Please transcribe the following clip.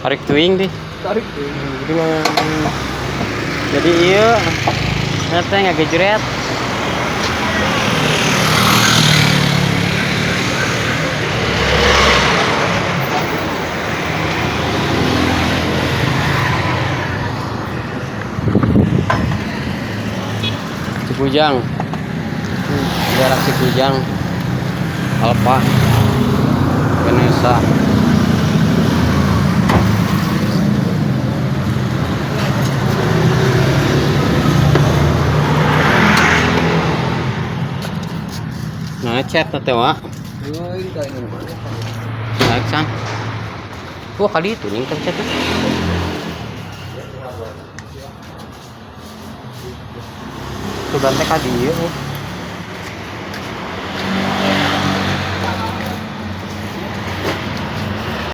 Tarik tuing deh. Tarik tuh. Jadi jadi iya ternyata ngagejret. Cikujang, daerah Cikujang, Alfa, Venesa. Nah, chat na teh wa. Euy, ka ini mana? Naik san. Wah, kali itu nih kan chat. Tuh teh ka dieu.